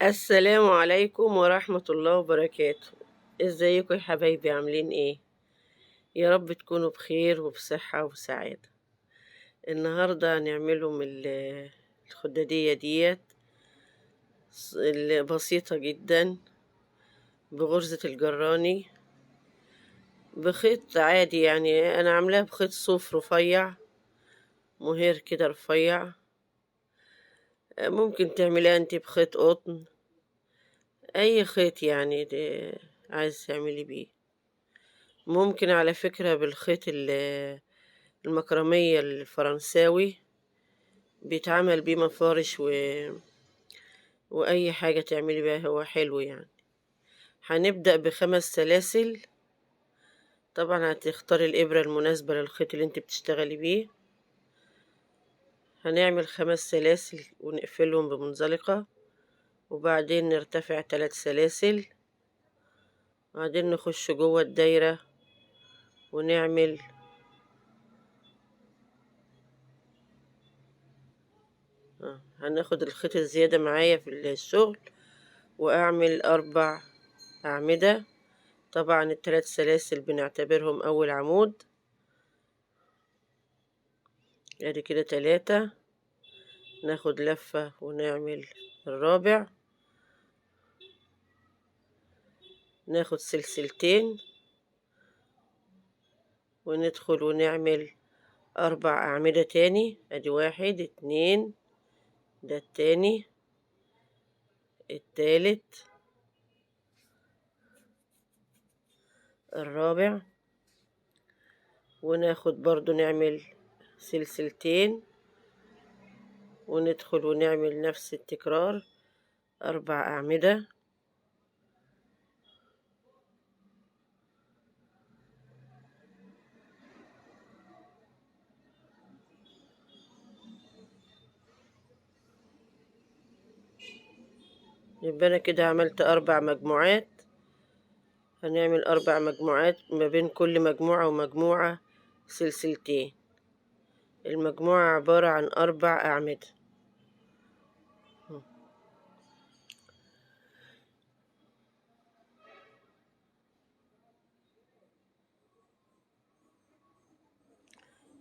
السلام عليكم ورحمة الله وبركاته. ازيكم يا حبايبي؟ عاملين ايه؟ يا رب تكونوا بخير وبصحة وسعادة. النهاردة هنعملهم الخدادية ديت البسيطة جدا بغرزة الجراني بخيط عادي، يعني انا عاملاها بخيط صوف رفيع مهير كده رفيع. ممكن تعمليها انتي بخيط قطن، اي خيط يعني عايز تعملي بيه. ممكن على فكرة بالخيط المكرمية الفرنساوي بيتعمل بيه مفارش واي حاجة تعملي بيها، هو حلو يعني. هنبدأ ب5 سلاسل. طبعا هتختاري الإبرة المناسبة للخيط اللي انت بتشتغلي بيه. هنعمل 5 سلاسل ونقفلهم بمنزلقة، وبعدين نرتفع 3 سلاسل، وبعدين نخش جوه الدايرة ونعمل هناخد الخيط الزيادة معايا في الشغل واعمل 4 أعمدة. طبعا التلات سلاسل بنعتبرهم اول عمود. ادي كده 3، ناخد لفة ونعمل الرابع، ناخد سلسلتين وندخل ونعمل 4 أعمدة تاني. ادي 1، 2، ده التاني، التالت، الرابع، وناخد برضو نعمل سلسلتين وندخل ونعمل نفس التكرار 4 أعمدة. يبقى أنا كده عملت 4 مجموعات. هنعمل 4 مجموعات ما بين كل مجموعة ومجموعة سلسلتين. المجموعة عبارة عن 4 أعمدة.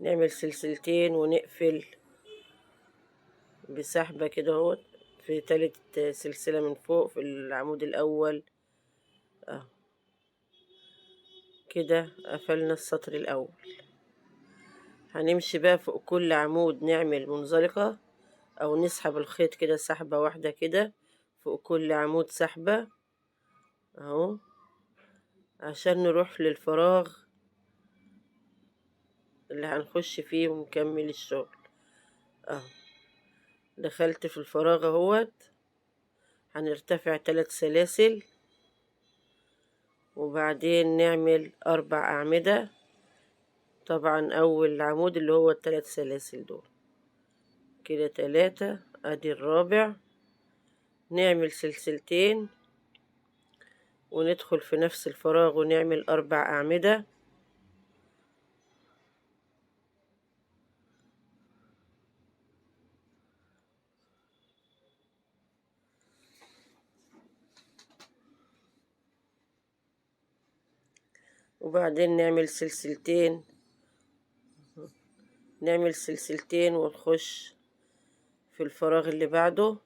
نعمل سلسلتين ونقفل بسحبة كده اهوت في تالت سلسلة من فوق في العمود الأول. كده قفلنا السطر الأول. هنمشي بقى فوق كل عمود نعمل منزلقة أو نسحب الخيط كده سحبة واحدة كده فوق كل عمود سحبة أهو، عشان نروح للفراغ اللي هنخش فيه ونكمل الشغل. أهو دخلت في الفراغ اهوت. هنرتفع 3 سلاسل وبعدين نعمل 4 أعمدة. طبعا أول عمود اللي هو التلات سلاسل دول كده 3، ادي الرابع. نعمل سلسلتين وندخل في نفس الفراغ ونعمل 4 أعمدة. وبعدين نعمل سلسلتين، نعمل سلسلتين ونخش في الفراغ اللي بعده.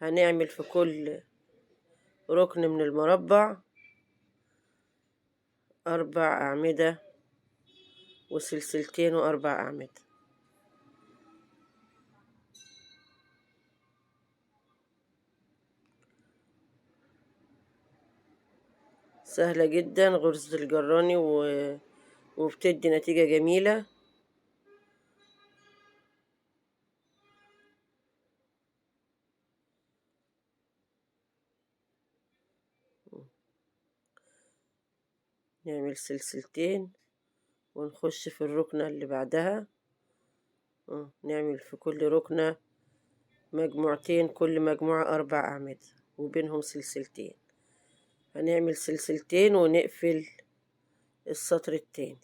هنعمل في كل ركن من المربع 4 أعمدة وسلسلتين و4 أعمدة. سهلة جدا غرزة الجراني وبتدي نتيجة جميلة. نعمل سلسلتين ونخش في الركنة اللي بعدها. نعمل في كل ركنة مجموعتين، كل مجموعة 4 أعمدة وبينهم سلسلتين. هنعمل سلسلتين ونقفل السطر التاني.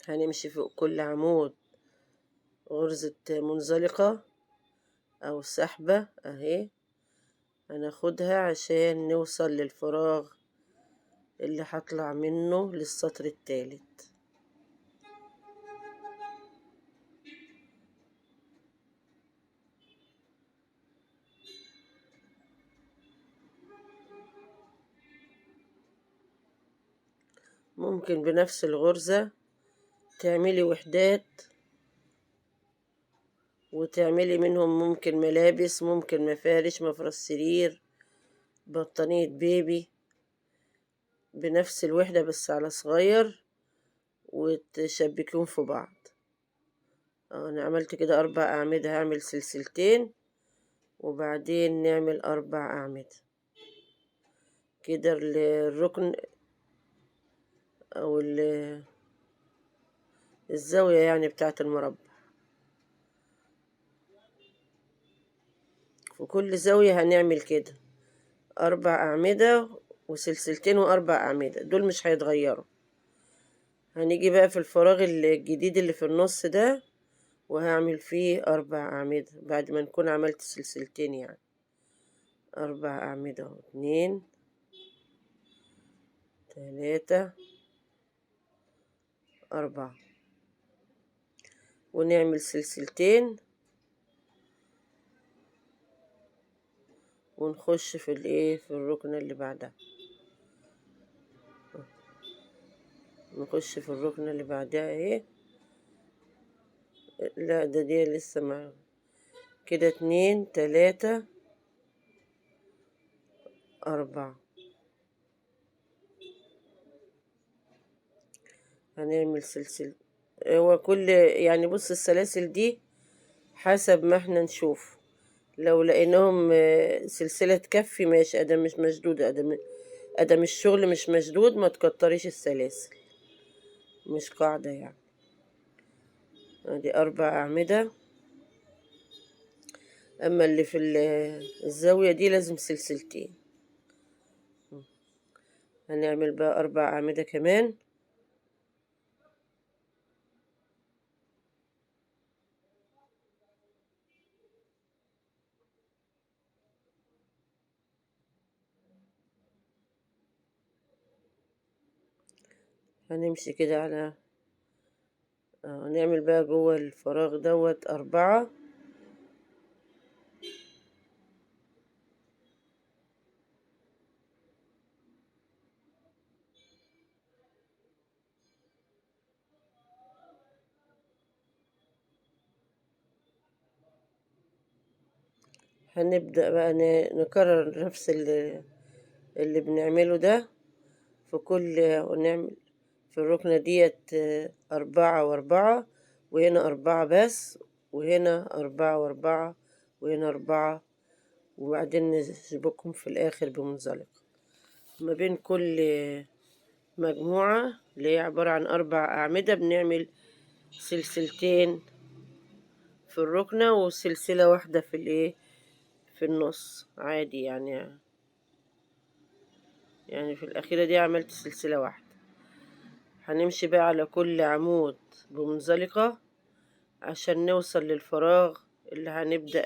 هنمشي فوق كل عمود غرزة منزلقة أو سحبة أهي، هناخدها عشان نوصل للفراغ اللي هطلع منه للسطر الثالث. ممكن بنفس الغرزة تعملي وحدات وتعملي منهم ممكن ملابس، ممكن مفارش، مفرش سرير، بطانية بيبي، بنفس الوحدة بس على صغير، وتشبكيهم في بعض. انا عملت كده 4 اعمدة، هعمل سلسلتين وبعدين نعمل 4 اعمدة كده. الركن او الزاوية يعني بتاعت المربع، في كل زاوية هنعمل كده 4 أعمدة وسلسلتين و4 أعمدة، دول مش هيتغيروا. هنيجي بقى في الفراغ الجديد اللي في النص ده وهعمل فيه 4 أعمدة بعد ما نكون عملت سلسلتين، يعني 4 أعمدة اهو، 2 3 4، ونعمل سلسلتين ونخش في في الركنة اللي بعدها، نخش في الركنة اللي بعدها اهي. لا ده دي لسه ما كده، 2 3 4، هنعمل سلسلة. هو كل يعني بص السلاسل دي حسب ما احنا نشوف، لو لقيناهم سلسلة تكفي ماشي، ادام مش مشدودة، ادام الشغل مش مشدود ما تكتريش السلاسل، مش قاعدة يعني. ادي 4 أعمدة. اما اللي في الزاوية دي لازم سلسلتين. هنعمل بقى 4 أعمدة كمان. هنمشي كده على نعمل بقى جوه الفراغ دوت 4. هنبدأ بقى نكرر نفس اللي بنعمله ده في كل، ونعمل في الركنة ديت 4 و4، وهنا 4 بس، وهنا 4 و4، وهنا 4، وبعدين نشبكهم في الآخر بمنزلق. ما بين كل مجموعة اللي هي عبارة عن 4 أعمدة بنعمل سلسلتين في الركنة وسلسلة واحدة في في النص عادي يعني في الأخيرة دي عملت سلسلة واحدة. هنمشي بقى على كل عمود بمنزلقة عشان نوصل للفراغ اللي هنبدأ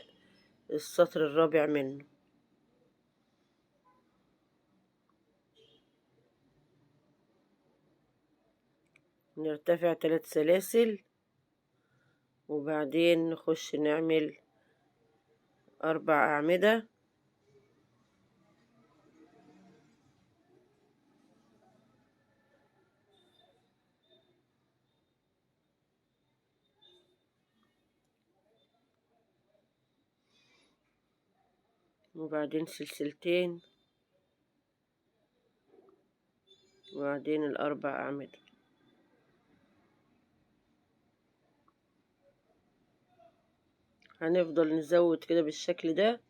السطر الرابع منه. نرتفع 3 سلاسل وبعدين نخش نعمل 4 أعمدة. وبعدين سلسلتين وبعدين ال4 أعمدة. هنفضل نزود كده بالشكل ده.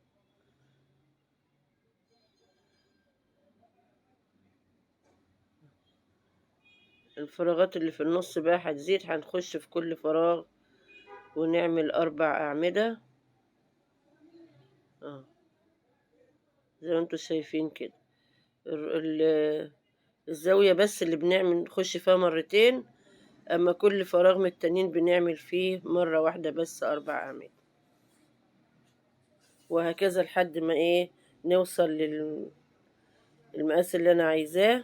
الفراغات اللي في النص بقى هتزيد، هنخش في كل فراغ ونعمل 4 أعمدة زي ما انتوا شايفين كده. الزاوية بس اللي بنعمل نخش فيها مرتين، اما كل فراغ من التانيين بنعمل فيه مرة واحدة بس 4 اعمدة، وهكذا لحد ما ايه نوصل للمقاس اللي انا عايزاه.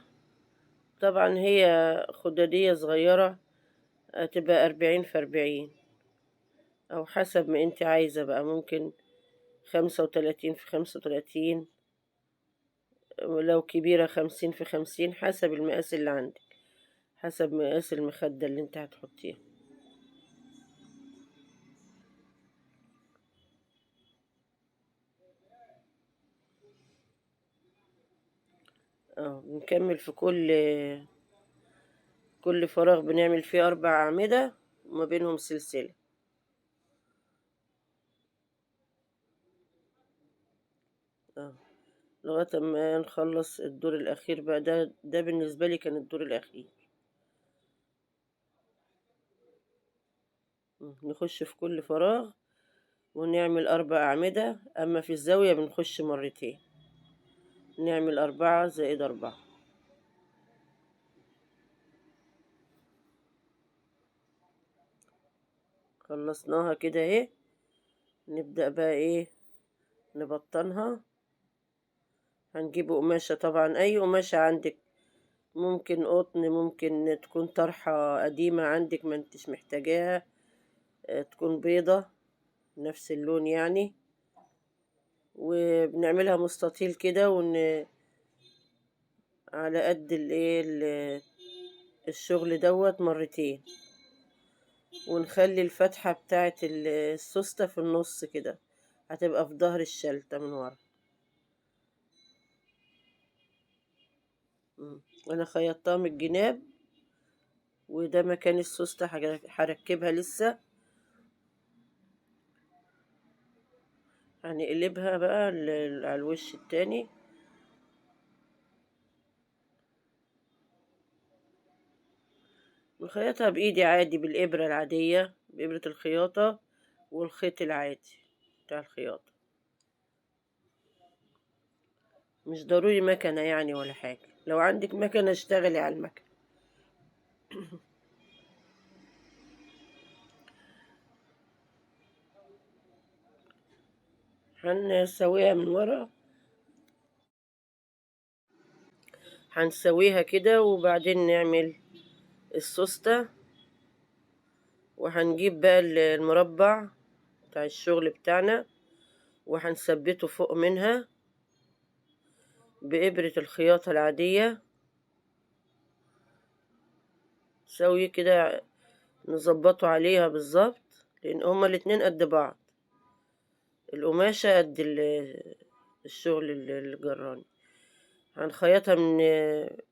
طبعا هي خدادية صغيرة، هتبقى 40 في 40 او حسب ما انت عايزة بقى، ممكن 35 في 35، ولو كبيرة 50 في 50، حسب المقاس اللي عندك، حسب مقاس المخدة اللي انت هتحطيها. بنكمل في كل فراغ بنعمل فيه 4 أعمدة وما بينهم سلسلة. لغاية ما نخلص الدور الأخير بقى. ده بالنسبة لي كان الدور الأخير. نخش في كل فراغ ونعمل 4 أعمدة، أما في الزاوية بنخش مرتين، نعمل 4 زائد 4. خلصناها كده اهي. نبدأ بقى ايه نبطنها. هنجيب قماشة، طبعا اي قماشة عندك، ممكن قطن، ممكن تكون طرحة قديمة عندك ما انتش محتاجاها، تكون بيضة نفس اللون يعني، وبنعملها مستطيل كده على قد الشغل دوت مرتين، ونخلي الفتحة بتاعت السوستة في النص كده، هتبقى في ظهر الشلتة من ورا. انا خيطتها من الجناب، وده مكان السوستة هركبها لسه. هنقلبها بقى على الوش التاني. نخيطها بايدي عادي، بالابرة العادية، بابرة الخياطة والخيط العادي بتاع الخياطة، مش ضروري مكنة يعني ولا حاجة. لو عندك مكنة اشتغلي على المكنة. هنسويها من ورا، هنسويها كده، وبعدين نعمل السوستة. وهنجيب بقى المربع بتاع الشغل بتاعنا وهنثبته فوق منها بإبرة الخياطة العادية. سوي كده نظبطه عليها بالظبط، لأن هما الاتنين قد بعض، القماشة قد الشغل الجراني. هنخيطها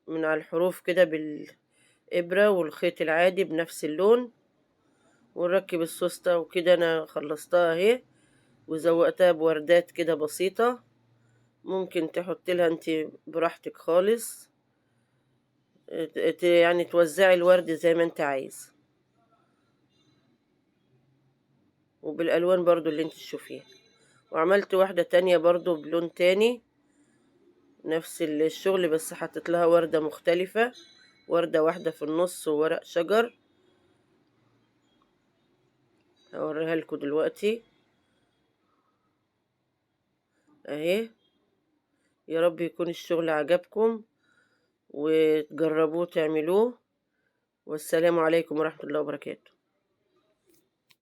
من على الحروف كده بالإبرة والخيط العادي بنفس اللون، ونركب السوستة. وكده أنا خلصتها اهي، وزوقتها بوردات كده بسيطة، ممكن تحط لها انت براحتك خالص، يعني توزعي الورد زي ما انت عايز، وبالالوان برضو اللي انت تشوفيها. وعملت واحدة تانية برضو بلون تاني نفس الشغل، بس حطيت لها وردة مختلفة، وردة واحدة في النص وورق شجر، هوريها لكم دلوقتي اهي. يا رب يكون الشغل عجبكم وتجربوه تعملوه. والسلام عليكم ورحمة الله وبركاته.